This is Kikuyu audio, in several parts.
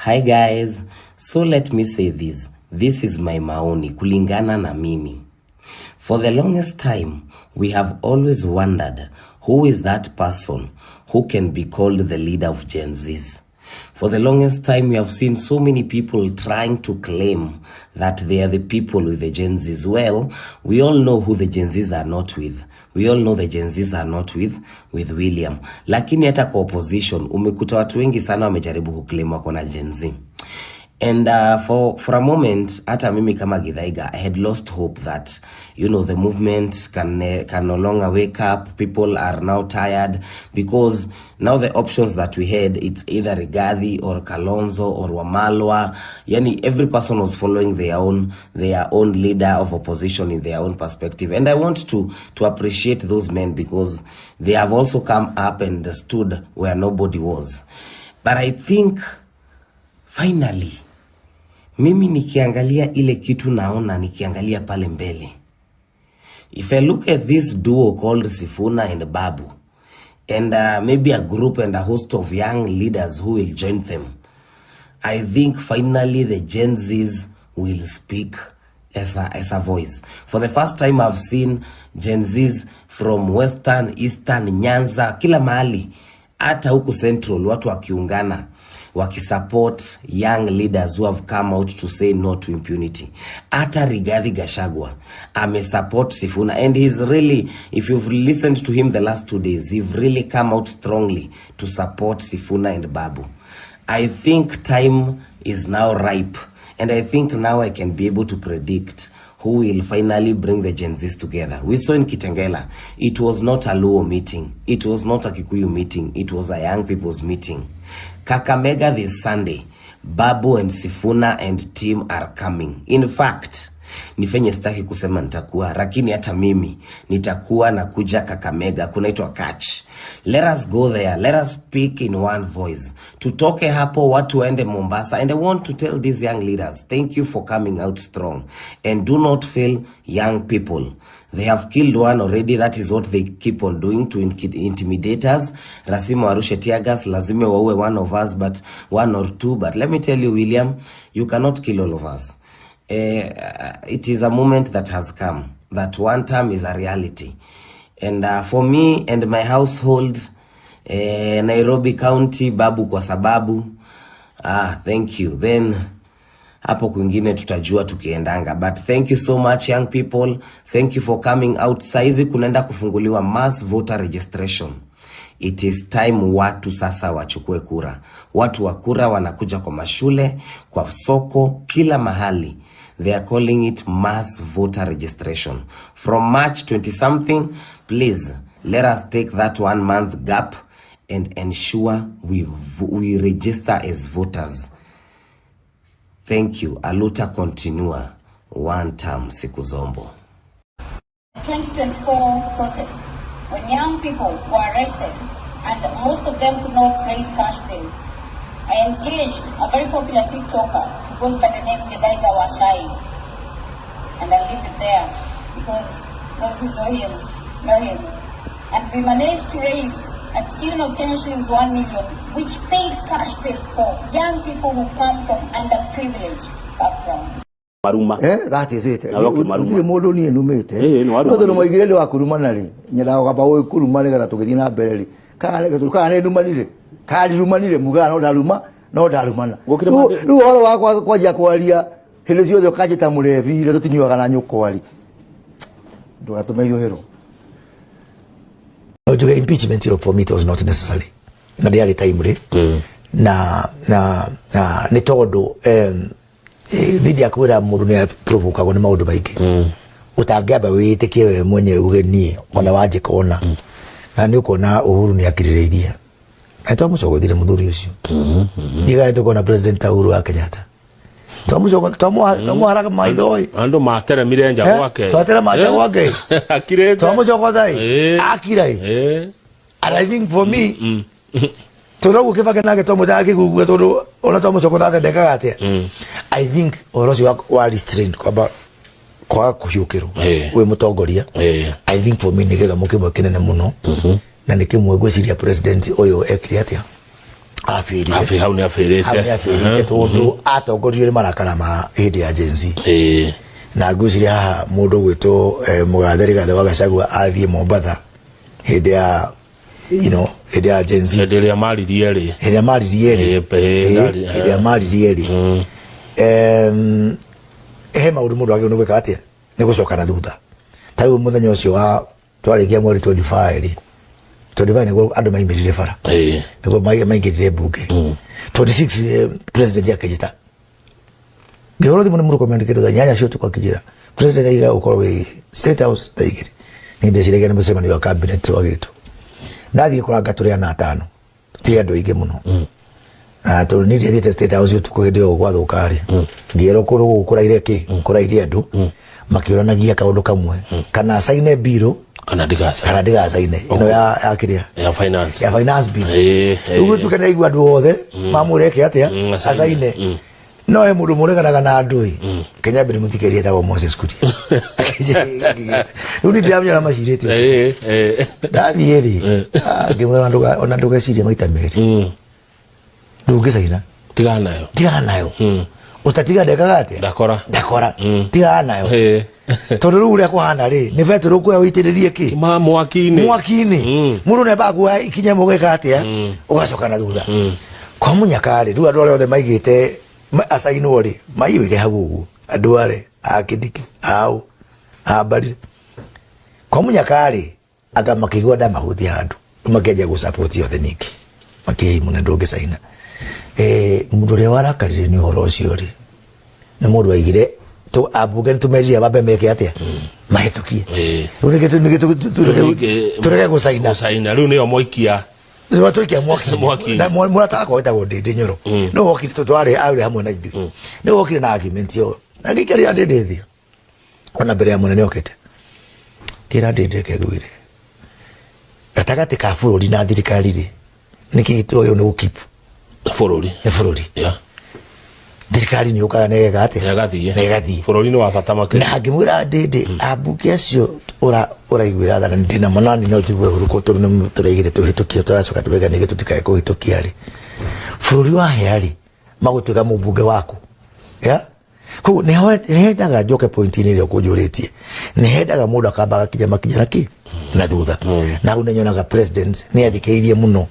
Hi guys, so let me say this. This is my maoni kulingana na mimi. For the longest time, we have always wondered who is that person who can be called the leader of Gen Zs. For the longest time, we have seen so many people trying to claim that they are the people with the Gen Zs. Well, we all know who the Gen Zs are not with. We all know the Gen Zs are not with William. Lakini hata kwa opposition, umekuta watu wengi sana wamejaribu kuclaim wako na Gen Z. And for a moment, hata mimi kama Githaiga, I had lost hope that the movement can no longer wake up. People are now tired because now the options that we had, it's either Rigathi or Kalonzo or Wamalwa. Yani every person was following their own leader of opposition in their own perspective. And I want to appreciate those men because they have also come up and stood where nobody was. But I think finally mimi nikiangalia ile kitu naona, nikiangalia pale mbele, if I look at this duo called Sifuna and Babu and maybe a group and a host of young leaders who will join them, I think finally the Gen Zs will speak as a voice. For the first time I've seen Gen Zs from Western, Eastern, Nyanza, kila mahali, hata huku Central, watu wakiungana wakisupport young leaders who have come out to say no to impunity. Hata Rigathi Gachagua amesupport Sifuna and he's really, if you've listened to him the last 2 days, he's really come out strongly to support Sifuna and Babu. I think time is now ripe and I think now I can be able to predict who will finally bring the Gen Zs together. We saw in Kitengela, it was not a Luo meeting, it was not a Kikuyu meeting, it was a young people's meeting. Kakamega this Sunday, Babu and Sifuna and team are coming. In fact, ni venye sitaki kusema nitakuwa, lakini hata mimi nitakuwa nakuja Kakamega, kunaitwa Catch. Let us go there, let us speak in one voice. Tutoke hapo watu waende Mombasa, and I want to tell these young leaders, thank you for coming out strong and do not fail young people. They have killed one already. That is what they keep on doing to intimidate us. Lazima warushe tear gas, lazima waue one of us, but one or two. But let me tell you, William, you cannot kill all of us. It is a moment that has come. That one term is a reality. And for me and my household, Nairobi County, Babu kwa sababu. Ah, thank you. Then hapo kwingine tutajua tukiendanga, but thank you so much, young people, thank you for coming out. Saizi kunaenda kufunguliwa mass voter registration. It is time watu sasa wachukue kura. Watu wa kura wanakuja kwa mashule, kwa soko, kila mahali. They are calling it mass voter registration from March 20 something. Please let us take that one month gap and ensure we register as voters. Thank you. Aluta continua. One term siku zombo. 2024 protests, when young people were arrested and most of them could not raise cash bail, I engaged a very popular TikToker who goes by the name Githaiga Wachai. And I'll leave it there because those who know him know him. And we managed to raise a tune of Kenya shillings 1 million, which paid cash bail for young people who come from underprivileged backgrounds. Maruma. Eh, that is it. Nawe ũkĩmaruma. Gũtirĩ mũndũ niĩ numĩte. Ĩĩ, nĩ waruma. No tondũ moigire ndĩ wa kũrumana rĩ, nyendaga kwamba gũgĩkũruma nĩgetha tũgĩthiĩ na mbere rĩ. Kana nĩ numanire, kana ndirumanire, mugaga no ndaruma, no ndarumana. Gũkĩrĩ Rĩu ũhoro wa kwanjia kwaria hĩndĩ ciothe ũkanjĩta mũrebi rĩ, tũtinyuaga na nyũkwa rĩ, ndũgatũme hiũhĩrwo. Njuge impeachment for me it was not necessary na ndiarĩ timely na nĩ tondũ thidi ya kwĩra mũndũ nĩ aprovokagwo nĩ maũndũ maingĩ ũtangĩamba wĩtĩkie we mwenyewe uge niĩ ona wanjĩka ona na nĩ ũkuona Uhuru nĩ akirĩrĩirie na twamũcogothire mũthuri ũcio ndigae tũkona President ta Uhuru wa Kenyatta twamũharaga maitho ĩ. Andå materemire nja gwake. Twaterema nja gwake. Akirĩte. Twamũcogotha ĩ. Akira ĩ. And I think for me tondũ ũguo Kĩbakĩ nake twamwĩtaga kĩgugua tondũ ona twamũcogotha atĩa ndekaga atĩa. I think ũhoro ũcio wa restraint, kwamba kwaga kũhiũkĩrwo wĩ mũtongoria, I think for me nĩ gĩthomo kĩmwe kĩnene mũno na nĩ kĩmwe ngwĩciria president ũyũ ekire atĩa. Abĩrire. Abĩ hau nĩ abĩrĩte. Hau nĩ abĩrĩte tondũ atongoririo nĩ marakara ma hĩndĩ ya Gen Z. Na ngwĩciria haha mũndũ ũgwĩtwo Mũgathe Rigathĩ wa Gachagua athiĩ Mombatha hĩndĩ ya hĩndĩ ya Gen Z. Hĩndĩ ĩrĩa maririe rĩ. Hĩndĩ ĩrĩa maririe rĩ. Ĩĩ, Hĩndĩ ĩrĩa maririe rĩ. He maũndũ mũndũ agĩrĩirwo nĩ gwĩka atĩa? Nĩ gũcoka na thutha. Ta rĩu mũthenya ũcio wa twarĩkia mweri 25 rĩ. 25 nĩguo andũ maimĩrire bara. Nĩguo maingĩrire mbunge. 26 president akĩnjĩta. Ngĩhũrwo thimũ nĩ Murkomen kĩndũ thaa 8 cia ũtukũ akĩnjĩra, president aiga ũkorwo wĩ State House thaa 2. Niĩ ndeciragia nĩ mũcemanio wa cabinet wagĩtwo. Ndathiĩ kũranga tũrĩ ana atano. Tũtirĩ andũ aingĩ mũno. Na tondũ niĩ ndiathiĩte State House ũtukũ hĩndĩ ĩyo gwathũka rĩ, ngĩerwo kũndũ gũkũ kũraire kĩ? Kũraire andũ. Makĩũranagia kaũndũ kamwe. Kana caine bill, Kana ndigacaine. Kana ndigacaine. Ĩno ya kĩrĩa? Ya finance. Ya finance bill. Rĩu gũtuĩka nĩ aigua andũ othe, mamwĩra eke atĩa? Acaine. Acaine. No he mũndũ mũreganaga na andũ ĩ. Kenya mbere mũthikĩrĩria etagwo Moses Kuria. Rĩu niĩ ndiramenya ũrĩa macirĩtio. Ndathiĩ rĩ, ngĩmwĩra ona ndũgecirie maita merĩ. Ndũngĩcaina. Tigana nayo. Tigana nayo. Ũtatiga ndekaga atĩa? Ndakora. Ndakora. Tigana nayo. Tondũ rĩu ũrĩa kũhana rĩ, nĩ betũrũ ũkuoya ũitĩrĩrie kĩ? Ma mwaki-inĩ. Mwaki-inĩ. Mũndũ nĩ ambaga kuoya ikinya ĩmwe ũgeka atĩa? Ũgacoka na thutha. Kwa mũnyaka rĩ, rĩu andũ arĩa othe maigĩte acainwo rĩ, maiyũire hau ũguo. Andũ arĩa, a Kindiki, au, a Mbarire. Kwa mũnyaka rĩ, anga makĩigua ndamahutia handũ. Makĩanjia gũ-support othe ningĩ. Makĩhĩ mũno ndũngĩcaina. Mũndũ ũrĩa warakarire nĩ ũhoro ũcio rĩ, nĩ mũndũ waigire, ambunge nĩ tũmerire mambe meke atĩa? Mahĩtũkie. Rĩu nĩkĩ nĩkĩ tũrege gũcaina? Gũcaina. Rĩu nĩyo mwaikia. Rĩu twaikia mwaki-inĩ. Mwaki-inĩ. Na mũrata wakwa wetagwo Ndĩndĩ Nyoro. Nĩwe wokire, twarĩ arĩ hamwe na ithuĩ. Nĩwe wokire na argument ĩyo. Na ngĩikarĩra Ndĩndĩ thĩ. Ona mbere ya mũnene okĩte. Ngĩra Ndĩndĩ reke ngwĩre. Gatagatĩ ka bũrũri na thirikari rĩ, nĩkĩ twagĩrĩirwo nĩ gũkeep? Bũrũri. Nĩ bũrũri. Thirikari nĩ yũkaga na ĩgeka atĩa? Na ĩgathiĩ. Na ĩgathiĩ. Bũrũri nĩ wa bata makĩria. Na ngĩmwĩra Ndĩndĩ, ambunge acio ũraiguĩra tha, na ndĩna mwana nĩ no njigue ũru tondũ nĩ tũraigire tũhĩtũkie, tũracoka tũraiga nĩngĩ tũtikae kũhĩtũkia rĩ. Bũrũri wa hĩa rĩ, magũtuĩka mũmbunge waku. Yeah? Koguo nĩ hendaga njoke point-inĩ ĩrĩa ũkũnjũrĩtie. Nĩ hendaga mũndũ akamba agakinya makinya na kĩ? Na thutha. Na hau nĩ nyonaga president nĩ athikĩrĩirie mũno.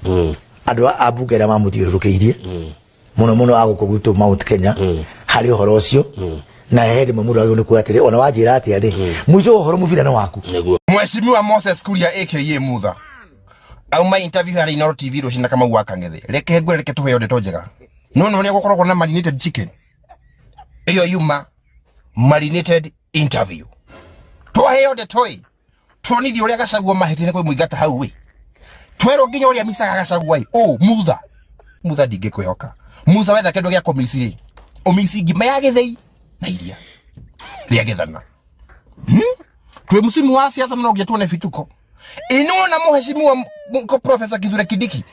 Andũ a mbunge arĩa mamũthiũrũrũkĩirie. Mũno mũno a gũkũ gwitũ Mount Kenya. Harĩ ũhoro ũcio. Na he hĩndĩ ĩmwe mũndũ agĩrĩirwo nĩ kuoya atĩrĩ, ona wanjĩra atĩa rĩ, mũico wa ũhoro mũbira nĩ waku. Nĩguo. Mheshimiwa Moses Kuria aka Mutha. Auma interview harĩ Inooro TV rũcinĩ na Kamau wa Kang'ethe. Reke ngwĩre, reke tũheo ndeto njega. No no nĩ gũkoragwo na marinated chicken. Ĩyo yuma marinated interview. Twaheo ndeto ĩ. Tuonithio ũrĩa Gachagua mahĩtĩte kwĩ mũingata hau ĩ. Twerwo nginya ũrĩa micaga Gachagua ĩ. Ũ, Mutha. Mutha ndingĩkwĩhoka. Mutha wetha kĩndũ gĩa kũmici rĩ. Ũmici ngima ya gĩthĩi na iria rĩa gĩthana. Twĩ msimu wa siasa no nginya tuone bituko. Ĩno na mũheshimiwa Professor Kithure Kindiki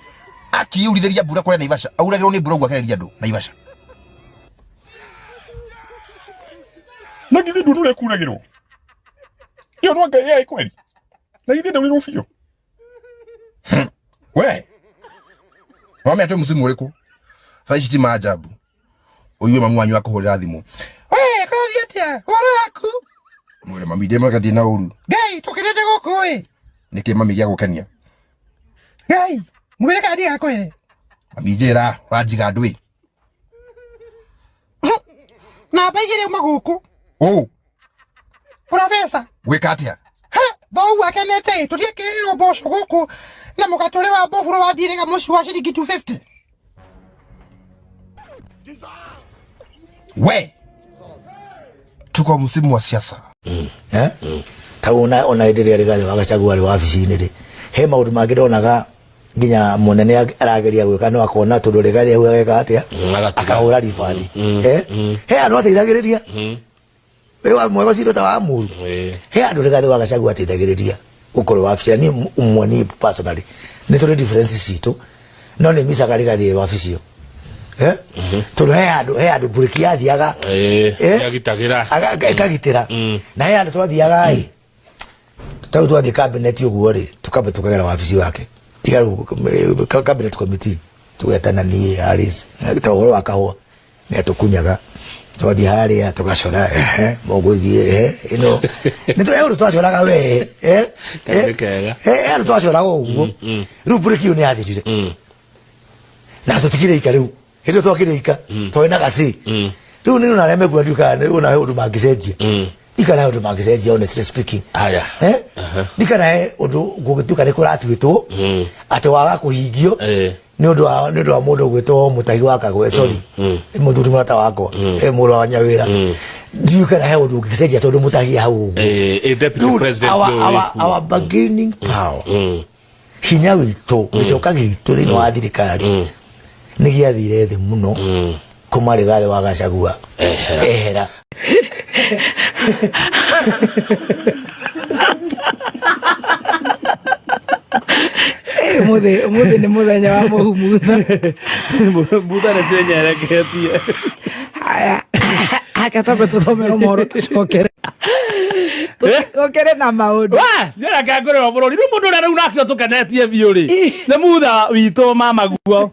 akiurithĩria mbura kũrĩa Naivasha. Auragĩrwo nĩ mbura ũguo akereria andũ Naivasha. Na githĩ nduona ũrĩa kuragĩrwo? Ĩyo no Ngai yaĩ kweli. Na githĩ ndaurĩrwo biũ? We. Wamenya twĩ msimu ũrĩkũ? Thaa ici ti maajabu. Ũigue mamu wanyu akũhũrĩra thimũ. We, kũrathiĩ atĩa? Ũhoro waku? Mwĩre mami ndĩ mwega ndĩ na ũru. Ngai, tũkĩrĩte gũkũ ĩ. Nĩkĩ mami gĩa gũkenia? Ngai, mwĩre kana ndigakwĩre. Mami njĩra, wanjiga andũ ĩ. Namba igĩrĩ uma gũkũ. Ũ. Profesa, gwĩka atĩa? He, thoguo akenete ĩ, tũtiĩkĩrĩrwo mboco gũkũ na mũgate ũrĩa wa mbũbũrũ wa ndirĩga mũciĩ wa ciringi 250. We, tuko msimu wa siasa. Ta ona hĩndĩ ĩrĩa Rigathĩ wa Gachagua arĩ wabici-inĩ rĩ, he maũndũ mangĩ ndonaga nginya mũnene arageria gwĩka no akona tondũ Rigathĩ hau ageka atĩa? Agatiga. Akahũra ribathi. He andũ ateithagĩrĩria. Wĩ wa mwega ũcio ta wa mũru. He andũ Rigathĩ wa Gachagua ateithagĩrĩria gũkorwo wabici. Na niĩ ũmwe niĩ personally nĩ tũrĩ difference citũ no nĩ micaga Rigathĩ wabici ĩyo. Tondũ he andũ mburĩki yathiaga. Yagitagĩra. Ĩkagitĩra. Na he andũ twathiaga ĩ. Tondũ twathiĩ cabinet ũguo rĩ, tũkamba tũkagera wabici wake. Tiga rĩu, cabinet committee. Tũgetana niĩ Alice ta ũhoro wa kahũa nĩ atũkunyaga twathiĩ harĩa tũgacora ehe mũgũthiĩ ehe ĩno nĩ tũ ũndũ twacoraga we eh Kaũndũ kega. eh ũndũ twacoraga ũguo rĩu breki ĩyo nĩ yathirire na tũtikĩrĩika rĩu hĩndĩ ĩyo twakĩrĩika twarĩ na gacĩ rĩu nĩ ona arĩa mekuona ndiũĩ kana nĩ ona he ũndũ mangĩcenjia ndikana he ũndũ mangĩcenjia honestly speaking. Haya. Eh? Ndikana he ũndũ gũgĩtuĩka nĩ kũratuĩtwo atĩ waga kũhingio nĩ ũndũ wa mũndũ ũgwĩtwo Mũtahi wa Kagwe, sorry, mũthuri mũrata wakwa, mũrũ wa Nyawĩra. Ndiũĩ kana he ũndũ ũngĩcenjia tondũ Mũtahi hau ũguo. Deputy Rĩu, president our, ũyũ our, wĩkuo. our bargaining power, hinya witũ, gĩcoka gitũ thĩinĩ wa thirikari nĩ gĩathire thĩ mũno kuma Rigathĩ wa Gachagua ehera. Umuthi umuthi nĩ mũthenya wa mũhumutha. Mutha nĩ twenyereketie. Haya, haka twambe tũthomerwo mohoro, tũcokere tũcokere na maũndũ. Nĩreke ngũrĩrwo bũrũri rĩu mũndũ ũrĩa rĩu nake ũtũkenetie biũ rĩ nĩ mutha witũ mamaguo.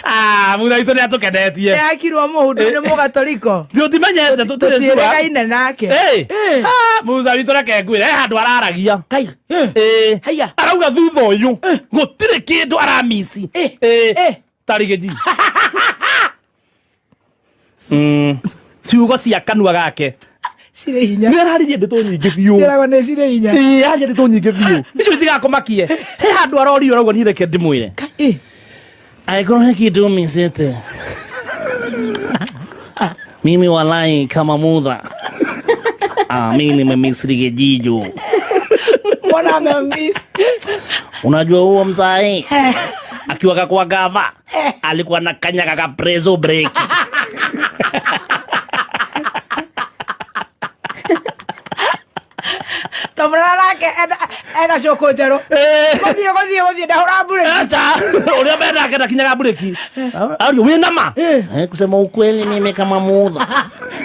Ah, mutha witũ nĩ atũkenetie. Yakirwo mũhundu nĩ mũgatoriko. Tũtimenyete, tũtirĩ sure. Tũtiĩrĩgaine nake. Ĩ, ah, mutha witũ reke ngwĩre he handũ araragia. Kai. Ĩ, Haya. arauga thutha ũyũ gũtirĩ kĩndũ aramisi. Ĩ, tarigĩji ciugo cia kanua gake cirĩ hinya. Nĩ araririe ndeto nyingĩ biũ. Ndĩragwo nĩ cirĩ hinya. Ĩ, araria ndeto nyingĩ biũ icio itigakũmakie. He handũ arorio arauga niĩ reke ndĩmwĩre angĩkorwo he kĩndũ ũmicĩte mimi walai kama mutha, ah, mi nimemisri Gĩjinjo. Mbona amemiss? Unajua huo mzai akiwaka kwa gava alikuwa na kanyaga ka prezo breki. Tomũrana nake ena cũkũ njerũ, gũthiĩ gũthiĩ gũthiĩ ndahũra mburĩki. Acha, ũrĩa menake ndakinyaga breki. Ario wĩ nama. Eh, kusema ukweli mimi kama mudha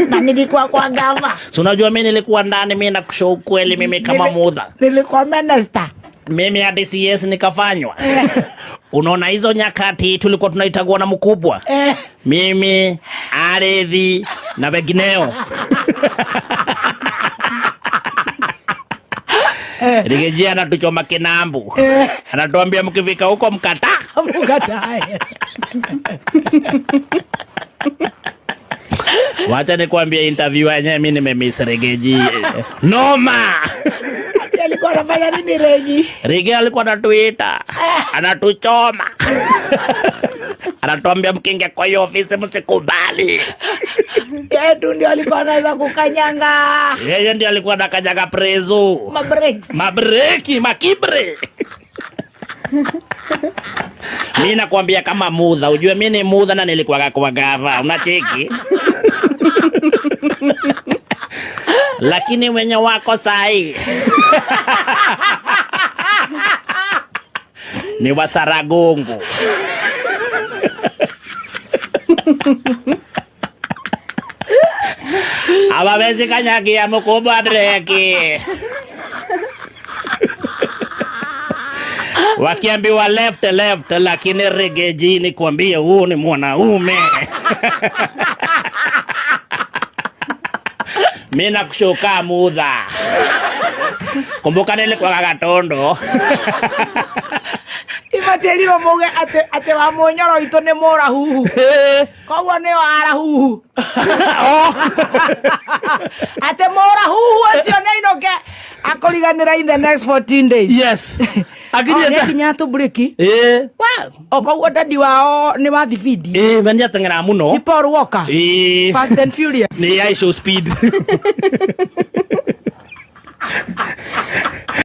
na nilikuwa kwa gava. So unajua mimi nilikuwa ndani, mimi nakusha ukweli mimi kama mudha nilikuwa minister. Mimi hadi CS nikafanywa. Unaona hizo nyakati tulikuwa tunaitagwa na mkubwa, mimi, Aredhi na wengineo. Rigejia anatuchoma kinambu, anatuambia mkifika huko mkata mkatae. Wacha nikwambie interview yenyewe mimi nimemiss Rigeji. Noma. Alikuwa anafanya nini Regi? Rege alikuwa anatuita, anatuchoma, anatuambia mkiingia kwa hiyo ofisi msikubali. Yeye tu ndio alikuwa anaweza kukanyanga. Yeye ndio alikuwa anakanyaga prezo. Mabreki. Mabreki, makibre. Mi nakwambia kama mudha, ujue mi ni mudha na nilikuwa kwa gava, unacheki? Lakini wenye wako sahi ni wasaragongo. Hawawezi kanyagia mkubwa breki. Wakiambiwa left left, lakini Rigeji nikwambie huu ni mwanaume. Mi nakushuka mudha. Kumbuka nilikuwa Gatondo. Ibatiĩrirwo muge atĩ wa mũnyoro witũ nĩ mũrahuhu, koguo nĩo arahuhu atĩ mũrahuhu ũcio nĩ ainũke akũriganĩra in the next 14 days. Yes. Akinyĩte nĩakinya tũbreki. O koguo dadi wao nĩ wa thibindi. Ĩĩ, we nĩateng'eraga mũno. Ni Paul Walker. Ĩĩ. Fast and Furious. Nĩ I show speed.